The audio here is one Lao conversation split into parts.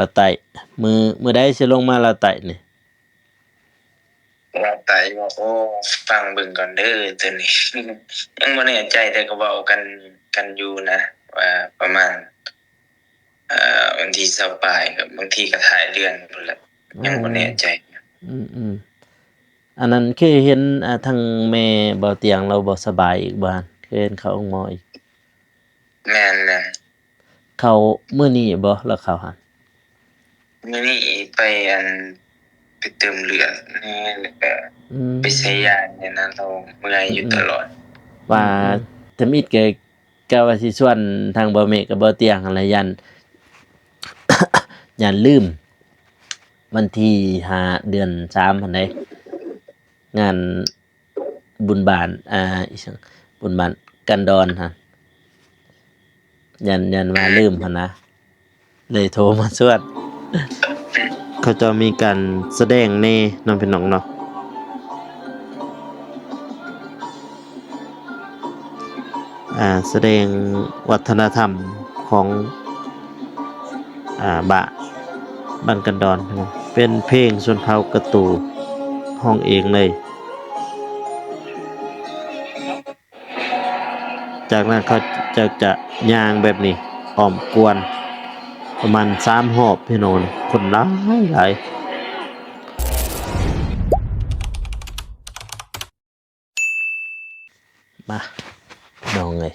ລາວໃຕ້ ມື້ ມື້ໃດຊິລົງມາລາວໃຕ້ນີ້? ລາວໃຕ້ບໍ? ໂອ້ ຟັງເບິ່ງກ່ອນເດີ ໂຕນີ້ ຍັງບໍ່ແນ່ໃຈ ແຕ່ກໍເວົ້າກັນ ກັນຢູ່ນະ ວ່າປະມານ ເອີ ວັນທີຊາວປາຍ ກໍບາງທີກໍທ້າຍເດືອນພຸ້ນແຫຼະ ຍັງບໍ່ແນ່ໃຈ. ອືມ ອືມ ອັນນັ້ນຄືເຫັນ ອາ ທາງແມ່ເບົາຕຽງລາວບໍ່ສະບາຍອີກບໍ່ຫັ້ນ? ຄືເຫັນເຂົ້າໂຮງໝໍອີກ? ແມ່ນໆ. ເຂົ້າມື້ນີ້ບໍ່ ລາວເຂົ້າຫັ້ນ? ມື້ນີ້ໄປ ອັນ ໄປເຕີມເລືອດແດ່ ແລ້ວກໍ ອືມ ໄປໃສ່ຢາແດ່ນະ ລາວເມື່ອຍຢູ່ຕະຫຼອດ. ອືມ ວ່າ ອືມ ທຳອິດກໍ ກະວ່າຊິຊວນທາງບ່າວເມກກັບບ່າວຕຽງຫັ້ນແຫຼະ ຢ້ານ ຢ້ານລືມ ວັນທີຫ້າ ເດືອນສາມຫັ້ນເດ້ ງານບຸນບ້ານ ອ່າ ອີຫຍັງ ບຸນບ້ານກັນດອນຫັ້ນ ຢ້ານ ຢ້ານວ່າລືມຫັ້ນນະ ເລີຍໂທມາຊວນ. ເຂົາເຈົ້າມີການສະແດງແດ່ເນາະ ພີ່ນ້ອງເນາະ. ອ່າ ສະແດງວັດທະນະທຳຂອງ ອ່າ ບ້ານ ບ້ານກັນດອນ ເປັນເພງຊົນເຜົ່າກະຕູ ຮ້ອງເອງເລີຍ. ຈາກນັ້ນເຂົາເຈົ້າຈະຍ່າງແບບນີ້ ອ້ອມກວນປະມານສາມຮອບ ພີ່ນ້ອງ ຄົນຫຼາຍໆ. ມາ ພີ່ນ້ອງເອີຍ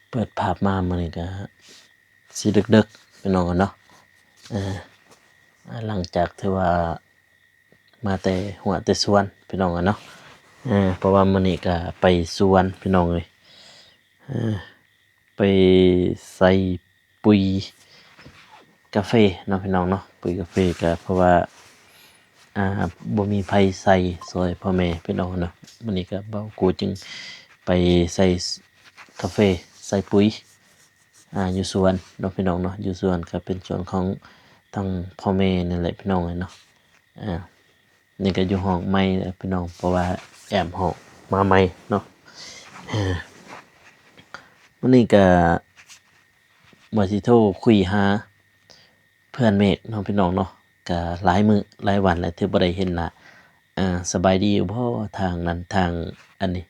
ເປີດພາບມາມື້ນີ້ກະຊິເດິກໆ ພີ່ນ້ອງເນາະ. ເອີ ຫຼັງຈາກທີ່ວ່າມາແຕ່ຮົ້ວແຕ່ສວນ ພີ່ນ້ອງເນາະ. ເອີ ເພາະວ່າມື້ນີ້ກະໄປສວນ ພີ່ນ້ອງເອີຍ ເອີ ໄປໃສ່ ປຸ໋ຍກາເຟເນາະ ພີ່ນ້ອງເນາະ. ປຸ໋ຍກາເຟກະເພາະວ່າ ອ່າ ບໍ່ມີໃຜໃສ່ຊ່ອຍພໍ່ແມ່ພີ່ນ້ອງເນາະ. ມື້ນີ້ກະບ່າວກູຈຶ່ງໄປໃສ່ກາເຟ ໃສ່ປຸ໋ຍ ອ່າ ຢູ່ສວນເນາະ ພີ່ນ້ອງເນາະ. ຢູ່ສວນກະເປັນສວນຂອງທາງພໍ່ແມ່ນີ້ແຫຼະ ພີ່ນ້ອງເອີຍເນາະ. ອ່າ ນີ້ກໍຢູ່ຫ້ອງໃໝ່ແຫຼະພີ່ນ້ອງ ເພາະວ່າແອ້ມຫ້ອງມາໃໝ່ເນາະ. ມື້ນີ້ກໍວ່າຊິໂທຄຸຍຫາເພື່ອນເມກເນາະ ພີ່ນ້ອງເນາະ. ກໍຫຼາຍມື້ຫຼາຍວັນແລ້ວທີ່ບໍ່ໄດ້ເຫັນໜ້າ. ອ່າ ສະບາຍດີຢູ່ບໍ່ທາງນັ້ນທາງອັນນີ້?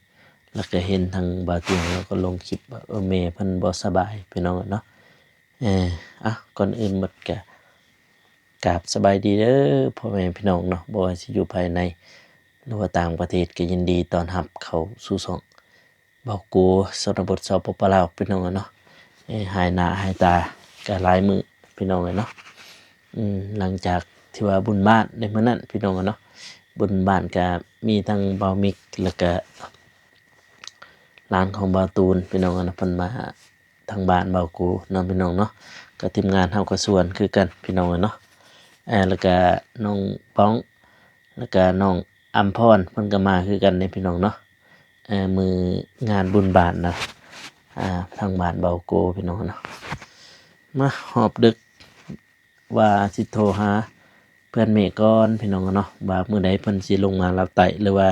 ແລ້ວກໍເຫັນທາງບ່າວຕຽງລາວກໍລົງຄລິບວ່າ ເອີ ແມ່ເພິ່ນບໍ່ສະບາຍ ພີ່ນ້ອງເນາະ. ເອີ ອ່ະ ກ່ອນອື່ນໝົດກໍ ກາບສະບາຍດີເດີພໍ່ແມ່ພີ່ນ້ອງເນາະ ບໍ່ວ່າຊິຢູ່ພາຍໃນ ຫຼືວ່າຕ່າງປະເທດ ກໍຍິນດີຕ້ອນຮັບເຂົ້າສູ່ຊ່ອງເບົາໂກ ຊົນນະບົດ ສປປ ລາວ ພີ່ນ້ອງເອີຍເນາະ. ເອີ ຫາຍໜ້າຫາຍຕາກໍຫຼາຍມື້ພີ່ນ້ອງເອີຍເນາະ. ອືມ ຫຼັງຈາກທີ່ວ່າບຸນບ້ານໃນມື້ນັ້ນພີ່ນ້ອງເອີຍເນາະ ບຸນບ້ານກໍມີທັງບ່າວມິກ ແລ້ວກໍຫຼານຂອງບ່າວຕູນ ພີ່ນ້ອງເອີຍເນາະ ເພິ່ນມາ ທາງບ້ານເບົາໂກເນາະ ພີ່ນ້ອງເນາະ. ກໍທີມງານເຮົາກໍຊວນຄືກັນ ພີ່ນ້ອງເອີຍເນາະ. ເອີ ແລ້ວກະນ້ອງປ້ອງ ແລ້ວກະນ້ອງອຳພອນ ເພິ່ນກໍມາຄືກັນເດ້ ພີ່ນ້ອງເນາະ. ເອີ ມື້ງານບຸນບ້ານນະ ອ່າ ທາງບ້ານເບົາໂກ ພີ່ນ້ອງເນາະ. ມາຮອບດຶກວ່າຊິໂທຫາເພື່ອນເມກກ່ອນ ພີ່ນ້ອງເນາະ ວ່າມື້ໃດເພິ່ນຊິລົງມາລາວໃຕ້ ຫຼືວ່າ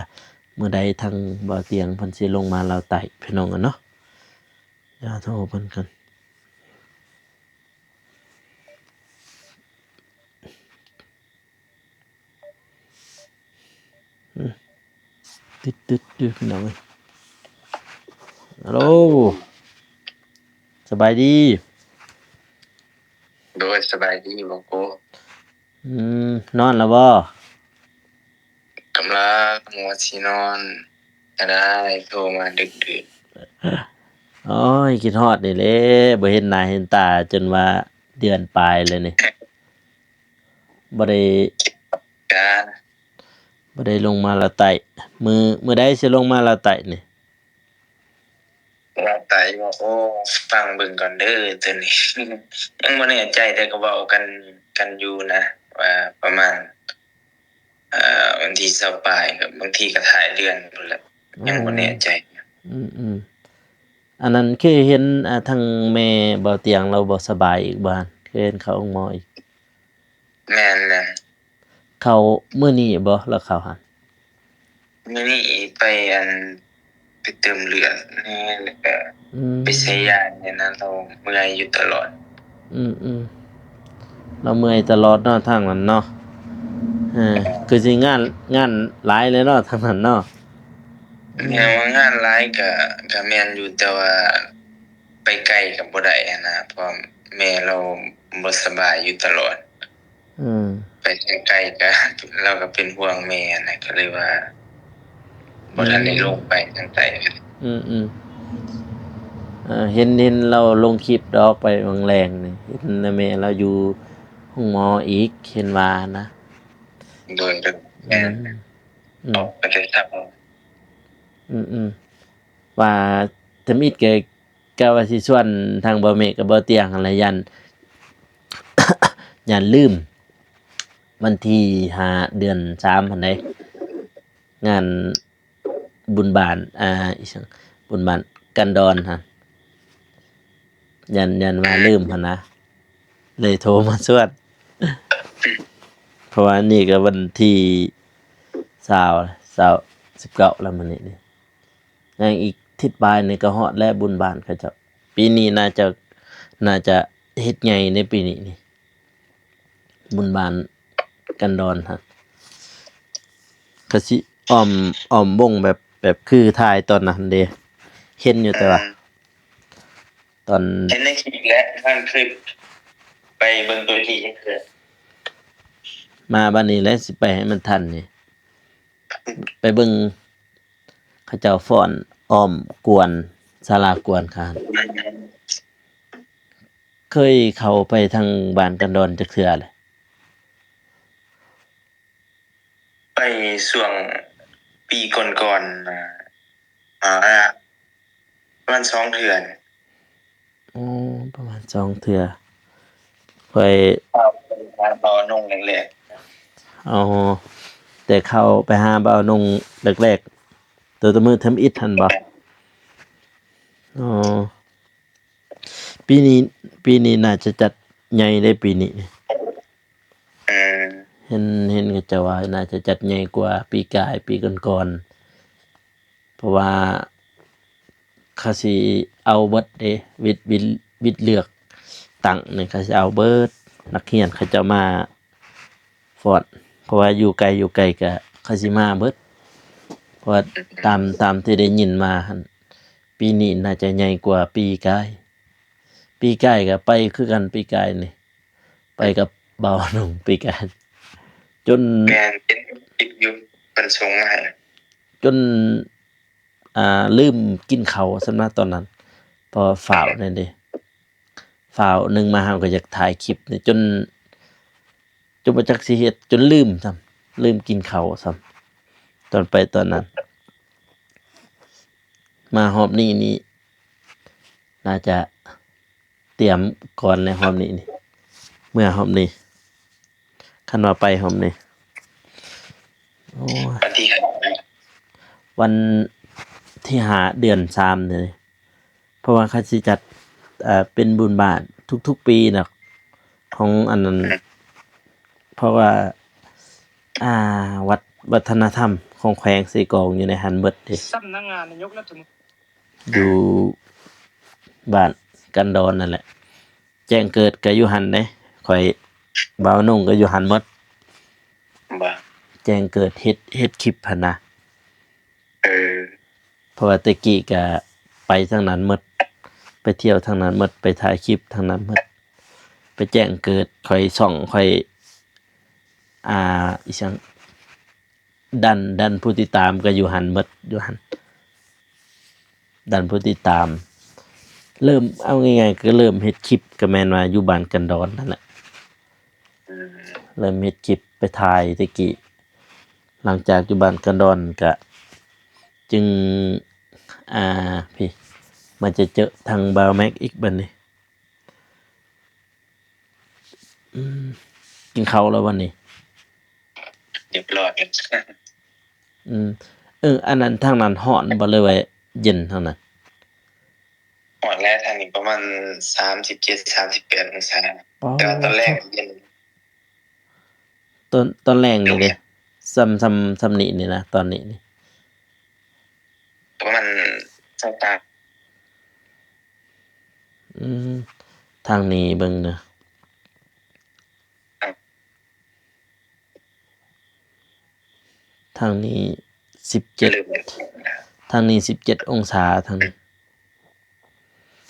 ມື້ໃດທາງບ່າວຕຽງເພິ່ນຊິລົງມາລາວໃຕ້ ພີ່ນ້ອງເນາະ. ດຽວໂທເພິ່ນກ່ອນ. ອືມ ຕຶດໆ ຢູ່ພີ່ນ້ອງເອີຍ. ຮັລໂຫຼ ສະບາຍດີ. ໂດຍ ສະບາຍດີເບົາໂກ. ອືມ ນອນແລ້ວບໍ່? ກຳລັງວ່າຊິນອນ ກໍໄດ້ໂທມາດຶກໆ. ໂອ້ຍ ຄິດຮອດນີ້ແຫຼະ ບໍ່ເຫັນໜ້າເຫັນຕາຈົນວ່າເດືອນປາຍແລ້ວນີ້ ບໍ່ໄດ້ ກະ ບໍ່ໄດ້ລົງມາລາວໃຕ້. ມື້ ມື້ໃດຊິລົງມາລາວໃຕ້ນີ້? ລາວໃຕ້ບໍ? ໂອ້ ຟັງເບິ່ງກ່ອນເດີໂຕນີ້ ຍັງບໍ່ແນ່ໃຈ ແຕ່ກໍເວົ້າກັນ ກັນຢູ່ນະ ວ່າປະມານ ເອີ ວັນທີຊາວປາຍ ກໍບາງທີກໍທ້າຍເດືອນພຸ້ນແຫຼະ ຍັງບໍ່ແນ່ໃຈ. ອືມໆ ອັນນັ້ນຄືເຫັນ ອ່າ ທາງແມ່ເບົາຕຽງລາວບໍ່ສະບາຍອີກບໍ່ຫັ້ນ? ຄືເຫັນເຂົ້າໂຮງໝໍອີກ? ແມ່ນໆ. ເຂົ້າມື້ນີ້ບໍ ລາວເຂົ້າຫັ້ນ? ມື້ນີ້ໄປ ອັນ ໄປເຕີມເລືອດແດ່ ແລ້ວກໍ ອືມ ໄປໃສ່ຢາແດ່ນະ ລາວເມື່ອຍຢູ່ຕະຫຼອດ. ອືມໆ. ລາວເມື່ອຍຕະຫຼອດເນາະ ທາງນັ້ນເນາະ. ເອີ ຄືຊິງານ ງານຫຼາຍແຫຼະເນາະ ທາງນັ້ນເນາະ. ແມ່ນວ່າງານຫຼາຍກະ ກະແມ່ນຢູ່ ແຕ່ວ່າໄປໄກກະບໍ່ໄດ້ຫັ້ນນະ ເພາະວ່າແມ່ລາວບໍ່ສະບາຍຢູ່ຕະຫຼອດ. ອືມ ໄປທາງໄກກະ ລາວກະເປັນຫ່ວງແມ່ຫັ້ນນະ ກະເລີຍວ່າບໍ່ທັນໄດ້ລົງໄປທາງໃຕ້. ອືມໆ ເອີ ເຫັນ ເຫັນລາວລົງຄລິບດອກ ໄປຫວ່າງແລງນີ້ ເຫັນແມ່ລາວຢູ່ໂຮງໝໍອີກ ເຫັນວ່ານະ. ໂດຍ ໂດຍ ແມ່ນ. ອືມ ອືມ ອອກໄປແຕ່ເຊົ້າ. ອືມໆ ວ່າທຳອິດກະ ກະວ່າຊິຊວນທາງບ່າວເມກກັບບ່າວຕຽງຫັ້ນແຫຼະ ຢ້ານ ຢ້ານລືມ. ວັນທີຫ້າ ເດືອນສາມຫັ້ນໃດ ງານບຸນບ້ານ ອ່າ ອີຫຍັງ ບຸນບ້ານກັນດອນຫັ້ນ ຢ້ານ ຢ້ານວ່າລືມຫັ້ນນະ ເລີຍໂທມາຊວນ. ເພາະວ່ານີ້ກະວັນທີຊາວ ຊາວ ສິບເກົ້າແລ້ວມື້ນີ້ນີ້ ຍັງອີກທິດປາຍນີ້ກະຮອດແລ້ວບຸນບ້ານເຂົາເຈົ້າ. ປີນີ້ໜ້າຈະ ໜ້າຈະເຮັດໃຫຍ່ໃນປີນີ້ນີ້ ບຸນບ້ານກັນດອນຫັ້ນ. ກະຊິອ້ອມ ອ້ອມວົງແບບ ແບບຄືຖ່າຍຕອນນັ້ນເດ ເຫັນຢູ່ ແຕ່ວ່າ ອືມ ຕອນ ເຫັນໃນຄລິບແຫຼະ ຜ່ານຄລິບ ໄປເບິ່ງໂຕຈິງເທື່ອ. ມາບາດນີ້ແຫຼະ ຊິໄປໃຫ້ມັນທັນນີ້ ໄປເບິ່ງເຂົາເຈົ້າຟ້ອນອ້ອມກວນ ສາລາກວນຂະຫັນ. ເຄີຍເຂົ້າໄປທາງບ້ານກັນດອນຈັກເທື່ອແລ້ວ? ໄປຊ່ວງປີກ່ອນໆ ອາ ປະມານສອງເທື່ອ. ອໍ ປະມານສອງເທື່ອ. ຂ້ອຍ ຫາບ່າວນົງແລກໆ. ອໍ ແຕ່ເຂົ້າໄປຫາບ່າວນົງແລກໆ ໂຕ ໂຕມື້ທຳອິດຫັ້ນບໍ? ແມ່ນ. ອໍ ປີນີ້ ປີນີ້ໜ້າຈະຈັດໃຫຍ່ເດ້ ປີນີ້. ເອີ ເຫັນ ເຫັນເຂົາເຈົ້າວ່າໜ້າຈະຈັດໃຫຍ່ກວ່າປີກາຍ ປີກ່ອນໆ ເພາະວ່າເຂົາຊິເອົາເບິດເດ້ ວິດ ວິດ ວິດເລືອກຕັ້ງນີ້ ເຂົາຊິເອົາເບິດ ນັກຮຽນເຂົາເຈົ້າມາຟ້ອນ ເພາະວ່າຢູ່ໄກ ຢູ່ໄກກະເຂົາຊິມາເບິດ. ເພາະວ່າຕາມ ຕາມທີ່ໄດ້ຍິນມາຫັ້ນ ປີນີ້ໜ້າຈະໃຫຍ່ກວ່າປີກາຍ. ປີກາຍກະໄປຄືກັນ ປີກາຍນີ້ ໄປກັບບ່າວນົງປີກາຍ ຈົນ ແມ່ນ ເຫັນຄລິບຢູ່ ເພິ່ນສົ່ງມາໃຫ້ ຈົນ ອ່າ ລືມກິນເຂົ້າຊັ້ນນະຕອນນັ້ນ ເພາະວ່າຟ້າວແດ່ເດ ຟ້າວ ໜຶ່ງມາເຮົາກະຢາກຖ່າຍຄລິບນີ້ ຈົນ ຈົນບໍ່ຈັກຊິເຮັດ ຈົນລືມຊ້ຳ ລືມກິນເຂົ້າຊ້ຳ ຕອນໄປຕອນນັ້ນ. ມາຮອບນີ້ນີ້ ໜ້າຈະຕຽມກ່ອນແລ້ວຮອບນີ້ນີ້ ເມື່ອຮອບນີ້ ຄັນວ່າໄປຮອບນີ້. ໂອ້ຍ ວັນທີຫ້າ ວັນທີຫ້າ ເດືອນສາມນີ້ ເພາະວ່າເຂົາຊິຈັດ ເປັນບຸນບ້ານທຸກໆປີນະ ຂອງອັນນັ້ນ ເພາະວ່າ ອ່າ ວັດ ວັດທະນະທຳຂອງແຂວງເຊກອງຢູ່ໃນຫັ້ນເບິດເດ ສຳນັກງານນາຍົກລັດຖະມົນ ຢູ່ບ້ານກັນດອນນັ້ນແຫຼະ. ແຈ້ງເກີດກະຢູ່ຫັ້ນເດ້ ຂ້ອຍ ບ່າວນົງກະຢູ່ຫັ້ນໝົດ. ແຈ້ງເກີດເຮັດ ເຮັດຄລິບຫັ້ນນະ. ເອີ ເພາະວ່າແຕ່ກີ້ກະໄປທາງນັ້ນໝົດ ໄປທ່ຽວທາງນັ້ນໝົດ ໄປຖ່າຍຄລິບທາງນັ້ນໝົດ ໄປແຈ້ງເກີດ ຂ້ອຍ ຊ່ອງຂ້ອຍ ອ່າ ອີຫຍັງ ດັນ ດັນຜູ້ຕິດຕາມກະຢູ່ຫັ້ນໝົດ ຢູ່ຫັ້ນ ດັນຜູ້ຕິດຕາມ. ເລີ່ມ ເອົາງ່າຍໆ ກະເລີ່ມເຮັດຄລິບກະແມ່ນວ່າຢູ່ບ້ານກັນດອນຫັ້ນແຫຼະ ເລີ່ມເຮັດຄລິບໄປຖ່າຍແຕ່ກີ້ ຫຼັງຈາກຢູ່ບ້ານກັນດອນກະຈຶ່ງ ອ່າ ພີ້ ມາຈະເຈີທາງບ່າວແມັກອີກບາດນີ້. ອືມ ກິນເຂົ້າແລ້ວບາດນີ້ ຮຽບຮ້ອຍ. ອືມ ເອີ ອັນນັ້ນ ທາງນັ້ນຮ້ອນບໍ່ ຫຼືວ່າເຢັນທາງນັ້ນ? ຮ້ອນແຫຼະ ທາງນີ້ປະມານສາມສິບເຈັດ ສາມສິບແປດອົງສາ ແຕ່ວ່າຕອນແລງເຢັນ. ຕອນ ຕອນແລງນີ້ເດ ສ່ຳ ສ່ຳ ສ່ຳນີ້ນີ້ນະ ຕອນນີ້ນີ້ ປະມານຊາວສາມ. ອືມ ທາງນີ້ເບິ່ງເດີ ທາງນີ້ສິບເຈັດ ທາງນີ້ສິບເຈັດອົງສາ ທາງນີ້.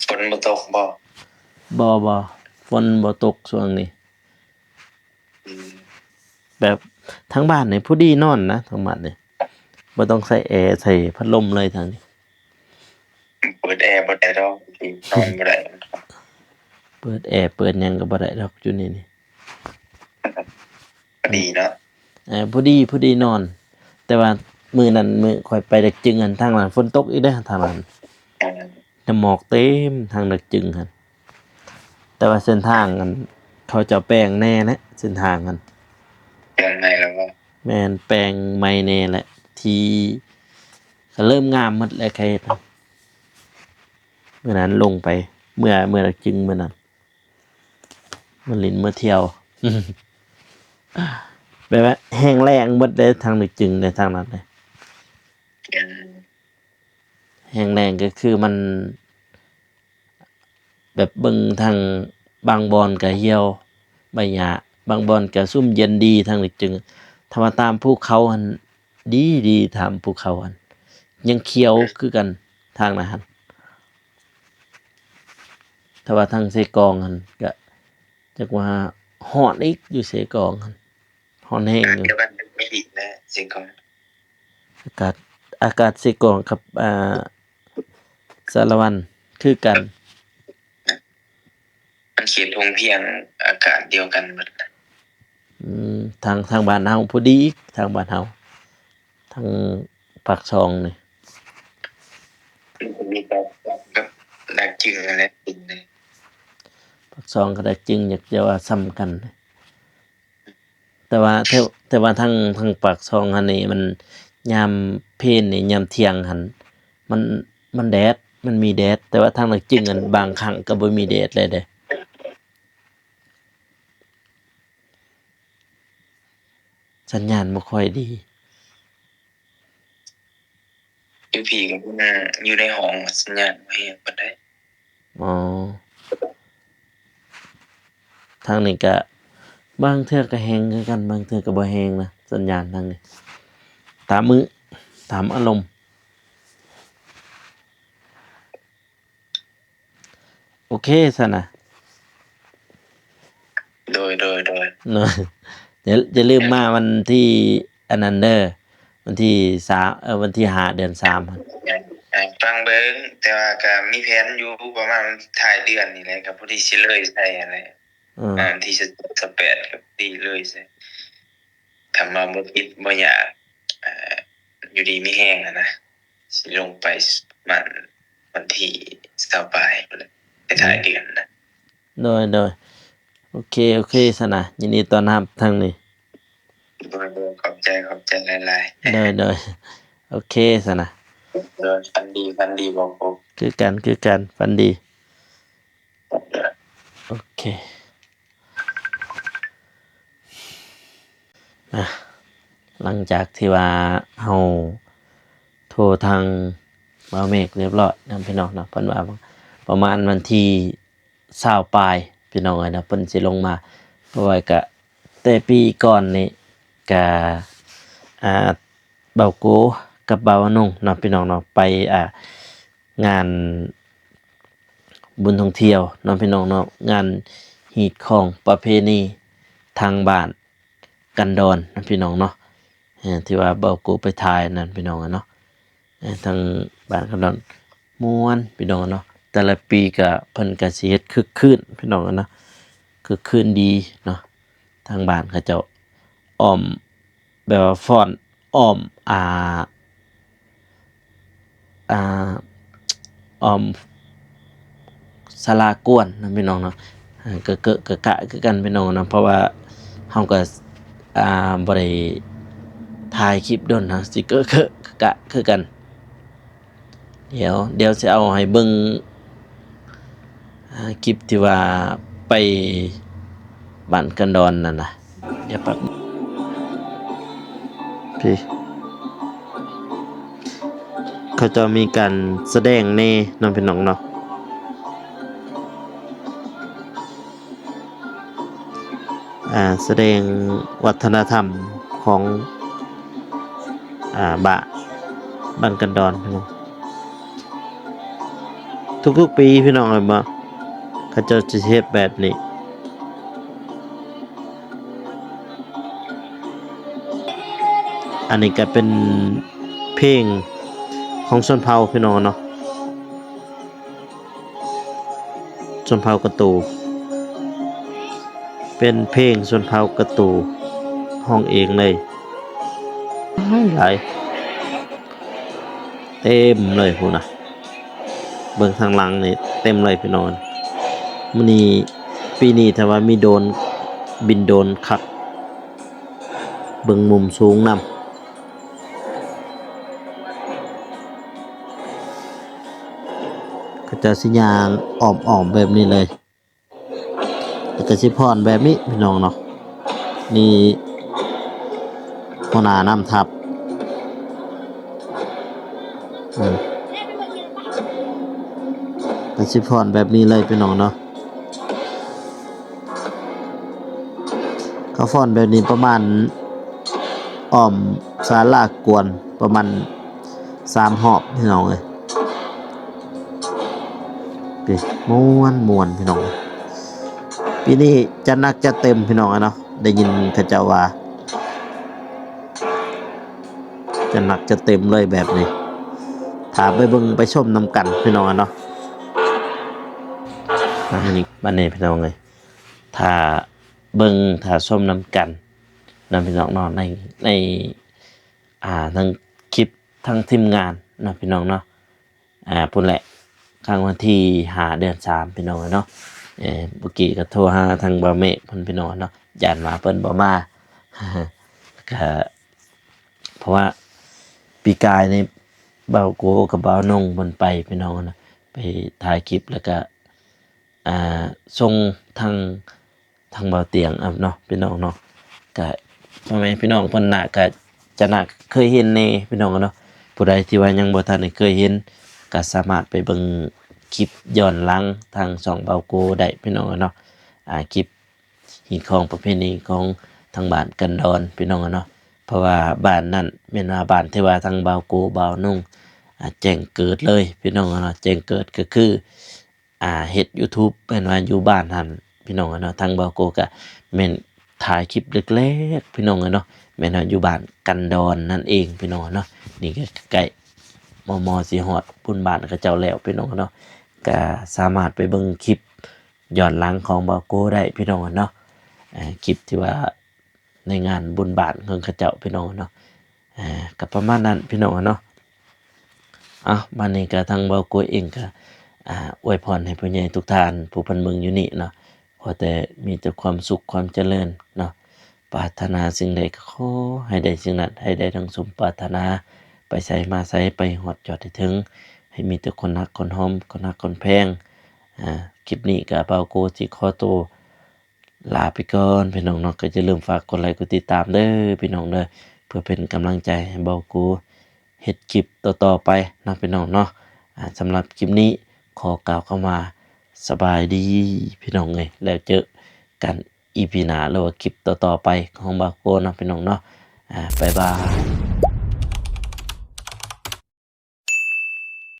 ຝົນບໍ່ຕົກບໍ່? ບໍ່ ບໍ່ ຝົນບໍ່ຕົກຊ່ວງນີ້. ອືມ ແບບທາງບ້ານນີ້ພໍດີນອນນະ ທາງບ້ານນີ້ບໍ່ຕ້ອງໃຊ້ແອ ໃຊ້ພັດລົມເລີຍທາງນີ້. ເປີດແອບໍ່ໄດ້ດອກ ນອນບໍ່ໄດ້. ເປີດແອເປີດຫຍັງກໍບໍ່ໄດ້ດອກຢູ່ນີ້ນີ້. ພໍດີເນາະ. ເອີ ພໍດີ ພໍດີນອນ. ແຕ່ວ່າມື້ນັ້ນ ມື້ຂ້ອຍໄປດາກຈຶງຫັ້ນ ທາງນັ້ນຝົນຕົກອີກເດ້ ທາງນັ້ນ. ເອີ ນ້ຳໝອກເຕັມທາງດາກຈຶງຫັ້ນ. ແຕ່ວ່າເສັ້ນທາງຫັ້ນ ເຂົາເຈົ້າແປງແດ່ແຫຼະ ເສັ້ນທາງຫັ້ນ. ແປງໃໝ່ແລ້ວບໍ່? ແມ່ນ ແປງໃໝ່ແດ່ແຫຼະ ທີ່ກໍເລີ່ມງາມໝົດແລ້ວ ໃຜເຮັດ. ມື້ນັ້ນລົງໄປ ເມື່ອ ເມື່ອດາກຈຶງມື້ນັ້ນ ມາຫຼິ້ນມາທ່ຽວ ແບບວ່າແຫ້ງແລ້ງເບິດເດ້ ທາງດາກຈຶງເດ້ ທາງນັ້ນເດ້. ແຫ້ງແລ້ງກໍຄືມັນ ແບບເບິ່ງທາງບາງບ່ອນກໍຫ່ຽວໃບຫຍ້າ ບາງບ່ອນກໍຊຸ່ມເຢັນດີ ທາງດາກຈຶງ. ຖ້າວ່າຕາມພູເຂົາຫັ້ນ ດີ ດີ ຕາມພູເຂົາຫັ້ນ ຍັງຂຽວຄືກັນ ທາງນັ້ນຫັ້ນ. ແຕ່ວ່າທາງເຊກອງຫັ້ນກະຈັກວ່າຮ້ອນອີກ ຢູ່ເຊກອງຫັ້ນຮ້ອນແຮງຢູ່. ດຽວກັນໄປອີກແຫຼະເຊກອງ. ອາກາດ ອາກາດເຊກອງກັບ ອ່າ ສາລະວັນຄືກັນ. ມັນເຂດທົ່ງພຽງ ອາກາດດຽວກັນໝົດ. ອືມ ທາງ ທາງບ້ານເຮົາພໍດີອີກ ທາງບ້ານເຮົາ ທາງປາກຊ່ອງນີ້ ມັນກໍມີແຕ່ກັບດາກຈຶງຫັ້ນແຫຼະ ປາກຊ່ອງກັບດາກຈຶງ ຢາກຈະວ່າສ່ຳກັນ. ແຕ່ວ່າ ແຕ່ ແຕ່ວ່າທາງ ທາງປາກຊ່ອງຫັ້ນນີ້ ມັນຍາມເພນນີ້ ຍາມທ່ຽງຫັ້ນ ມັນ ມັນແດດ ມັນມີແດດ. ແຕ່ວ່າທາງດາກຈຶງຫັ້ນ ບາງຄັ້ງກໍບໍ່ມີແດດເລີຍເດ້. ສັນຍານບໍ່ຄ່ອຍດີ. ຢູ່ພີ້ກໍ ອືມ ຢູ່ໃນຫ້ອງສັນຍານບໍ່ແຮງປານໃດ. ອໍ ທາງນີ້ກະບາງເທື່ອກະແຮງຄືກັນ ບາງເທື່ອກະບໍ່ແຮງນະ ສັນຍານທາງນີ້ ຕາມມື້ ຕາມອາລົມ. ໂອເຄຊັ້ນນະ. ໂດຍ ໂດຍ ໂດຍ. ເນາະ ຢ່າ ຢ່າລືມມາວັນທີອັນນັ້ນເດີ ວັນທີສາມ ເອີ ວັນທີຫ້າ ເດືອນສາມຫັ້ນ. ຟັງເບິ່ງ ແຕ່ວ່າກະມີແຜນຢູ່ ປະມານທ້າຍເດືອນນີ້ແຫຼະ ກະພໍດີຊິເລີຍໃສ່ຫັ້ນແຫຼະ. ອືມ ອ່າ ວັນທີຊາວແປດ ກະພໍດີເລີຍໃສ່. ຖ້າມາບໍ່ຕິດບໍ່ຢາກ ເອີ ຢູ່ດີມີແຮງຫັ້ນນະ ຊິລົງໄປປະມານວັນທີຊາວປາຍພຸ້ນແຫຼະ ໄປທ້າຍເດືອນນະ. ໂດຍ ໂດຍ ໂອເຄ ໂອເຄຊັ້ນນະ ຍິນດີຕ້ອນຮັບທາງນີ້. ໂດຍ ໂດຍ ຂອບໃຈ ຂອບໃຈຫຼາຍໆ. ໂດຍ ໂດຍ ໂອເຄຊັ້ນນະ. ໂດຍ ຝັນດີ ຝັນດີ ບອກໂກ. ຄືກັນ ຄືກັນ ຝັນດີ. ໂອເຄ ອ່ະ ຫຼັງຈາກທີ່ວ່າເຮົາໂທທາງບ່າວເມກຮຽບຮ້ອຍນຳ ພີ່ນ້ອງເນາະ ເພິ່ນວ່າປະມານວັນທີຊາວປາຍ ພີ່ນ້ອງເອີຍເນາະ ເພິ່ນຊິລົງມາ. ເພາະວ່າກະແຕ່ປີກ່ອນນີ້ກະ ອ່າ ບ່າວໂກກັບບ່າວອານົງເນາະ ພີ່ນ້ອງເນາະ ໄປ ອ່າ ງານບຸນທ່ອງທ່ຽວເນາະ ພີ່ນ້ອງເນາະ ງານຮີດຄອງປະເພນີທາງບ້ານກັນດອນເນາະ ພີ່ນ້ອງເນາະ ເອີ ທີ່ວ່າບ່າວໂກໄປຖ່າຍນັ້ນ ພີ່ນ້ອງເນາະ ເອີ ທາງບ້ານກັນດອນມ່ວນ ພີ່ນ້ອງເນາະ. ແຕ່ລະປີກະ ເພິ່ນກະຊິເຮັດຄຶກຄື້ນ ພີ່ນ້ອງເນາະ ຄຶກຄື້ນດີເນາະ. ທາງບ້ານເຂົາເຈົ້າອ້ອມ ແບບວ່າຟ້ອນອ້ອມ ອ່າ ອ່າ ອ້ອມສາລາກວນນະ ພີ່ນ້ອງເນາະ ກະເກະກະກະຄືກັນ ພີ່ນ້ອງເນາະ. ເພາະວ່າເຮົາກະ ອ່າ ບໍ່ໄດ້ຖ່າຍຄລິບດົນ ເຮົາຊິເກະເກະກະກະຄືກັນ. ດຽວ ດຽວຊິເອົາໃຫ້ເບິ່ງ ອ່າ ຄລິບທີ່ວ່າໄປບ້ານກັນດອນນັ້ນນະ. ດຽວແປັບ ພີ້ ເຂົາເຈົ້າມີການສະແດງແດ່ເນາະ ພີ່ນ້ອງເນາະ. ອ່າ ສະແດງວັດທະນະທຳຂອງ ອ່າ ບ້ານ ບ້ານກັນດອນພີ່ນ້ອງ. ທຸກໆປີພີ່ນ້ອງເອີຍ ເຂົາເຈົ້າຊິເຮັດແບບນີ້. ອັນນີ້ກໍເປັນເພງຂອງຊົນເຜົ່າພີ່ນ້ອງເນາະ. ຊົນເຜົ່າກະຕູ ເປັນເພງຊົນເຜົ່າກະຕູຮ້ອງເອງເລີຍ. ຫຼາຍ ເຕັມເລີຍພຸ້ນນະ. ເບິ່ງທາງຫຼັງນີ້ເຕັມເລີຍພີ່ນ້ອງ. ມື້ນີ້ ປີນີ້ຖ້າວ່າມີໂດຣນບິນໂດຣນຄັກ ເບິ່ງມຸມສູງນຳ. ເຂົາເຈົ້າຊິຍ່າງອ້ອມໆແບບນີ້ເລີຍ ແລ້ວກໍຊິຟ້ອນແບບນີ້ພີ່ນ້ອງເນາະ. ນີ້ຫົວໜ້ານຳທັບ ອືມ ກໍຊິຟ້ອນແບບນີ້ເລີຍພີ່ນ້ອງເນາະ. ເຂົາຟ້ອນແບບນີ້ປະມານ ອ້ອມສາລາກວນປະມານສາມຮອບພີ່ນ້ອງເອີຍ. ນີ້ ມ່ວນໆ ພີ່ນ້ອງ. ປີນີ້ຈັດໜັກຈັດເຕັມພີ່ນ້ອງເອີຍເນາະ. ໄດ້ຍິນເຂົາເຈົ້າວ່າ ຈັດໜັກຈັດເຕັມເລີຍແບບນີ້. ຖ້າໄປເບິ່ງໄປຊົມນຳກັນພີ່ນ້ອງເນາະ. ອ່າ ນີ້ ບັດນີ້ພີ່ນ້ອງເອີຍ ຖ້າເບິ່ງຖ້າຊົມນຳກັນນະພີ່ນ້ອງເນາະ ໃນ ໃນ ອ່າ ທັງຄລິບ ທັງທີມງານເນາະພີ່ນ້ອງເນາະ. ອ່າ ພຸ້ນແຫຼະ ຄັ້ງວັນທີຫ້າ ເດືອນສາມ ພີ່ນ້ອງເນາະ. ເອີ ເມື່ອກີ້ກໍໂທຫາທາງບ່າວເມກເພິ່ນພີ່ນ້ອງເນາະ ຢ້ານວ່າເພິ່ນບໍ່ມາ ກະ ເພາະວ່າປີກາຍນີ້ບ່າວໂກກັບບ່າວນົງເພິ່ນໄປພີ່ນ້ອງເນາະ ໄປຖ່າຍຄລິບ ແລ້ວກະ ອ່າ ສົ່ງທາງ ທາງບ່າວຕຽງເອົາເນາະພີ່ນ້ອງເນາະ. ກະພໍ່ແມ່ພີ່ນ້ອງເພິ່ນໜ້າກະຈະໜ້າເຄີຍເຫັນແດ່ພີ່ນ້ອງເນາະ. ຜູ້ໃດທີ່ວ່າຍັງບໍ່ທັນໄດ້ເຄີຍເຫັນ ກະສາມາດໄປເບິ່ງຄລິບຍ້ອນຫຼັງທາງຊ່ອງບ່າວໂກໄດ້ພີ່ນ້ອງເນາະ. ອ່າ ຄລິບຮີດຄອງປະເພນີຂອງທາງບ້ານກັນດອນພີ່ນ້ອງເນາະ. ເພາະວ່າບ້ານນັ້ນແມ່ນວ່າບ້ານທີ່ວ່າທາງບ່າວໂກບ່າວນົງ ອ່າ ແຈ້ງເກີດເລີຍພີ່ນ້ອງເນາະ. ແຈ້ງເກີດກໍຄື ອ່າ ເຮັດຢູທູບ ແມ່ນວ່າຢູ່ບ້ານຫັ້ນພີ່ນ້ອງເນາະ. ທາງບ່າວໂກກະແມ່ນຖ່າຍຄລິບແລກໆ ພີ່ນ້ອງເນາະ ແມ່ນວ່າຢູ່ບ້ານກັນດອນນັ້ນເອງພີ່ນ້ອງເນາະ. ນີ້ກໍໃກ້ມໍ່ໆຊິຮອດບຸນບ້ານເຂົາເຈົ້າແລ້ວພີ່ນ້ອງເນາະ. ກະສາມາດໄປເບິ່ງຄລິບຍ້ອນຫຼັງຂອງບ່າວໂກໄດ້ພີ່ນ້ອງເນາະ. ເອີ ຄລິບທີ່ວ່າ ໃນງານບຸນບ້ານຂອງເຂົາເຈົ້າພີ່ນ້ອງເນາະ. ອ່າ ກໍປະມານນັ້ນພີ່ນ້ອງເນາະ. ເອົາ ບັດນີ້ກໍທາງບ່າວໂກເອງກໍ ອ່າ ອວຍພອນໃຫ້ຜູ້ໃຫຍ່ທຸກທ່ານຜູ້ເພິ່ນເບິ່ງຢູ່ນີ້ເນາະ ຂໍແຕ່ມີແຕ່ຄວາມສຸກຄວາມຈະເລີນເນາະ. ປາດຖະໜາສິ່ງໃດກໍຂໍໃຫ້ໄດ້ສິ່ງນັ້ນ ໃຫ້ໄດ້ດັ່ງສົມປາດຖະໜາ ໄປໃສມາໃສໄປຮອດຍອດໃຫ້ເຖິງ ໃຫ້ມີແຕ່ຄົນຮັກຄົນຫອມ ຄົນຮັກຄົນແພງ. ອ່າ ຄລິບນີ້ກໍບ່າວໂກຊິຂໍໂຕ ລາໄປກ່ອນພີ່ນ້ອງເນາະ. ກໍຢ່າລືມຝາກກົດໄລກົດຕິດຕາມເດີພີ່ນ້ອງເດີ ເພື່ອເປັນກຳລັງໃຈໃຫ້ບ່າວໂກເຮັດຄລິບຕໍ່ໆໄປເນາະພີ່ນ້ອງເນາະ. ອ່າ ສຳລັບຄລິບນີ້ຂໍກ່າວຄຳວ່າ ສະບາຍດີພີ່ນ້ອງເອີຍ ແລ້ວເຈີກັນອີພີໜ້າ ຫຼືວ່າຄລິບຕໍ່ໆໄປຂອງບ່າວໂກເນາະພີ່ນ້ອງເນາະ. ອ່າ ບາຍບາຍ.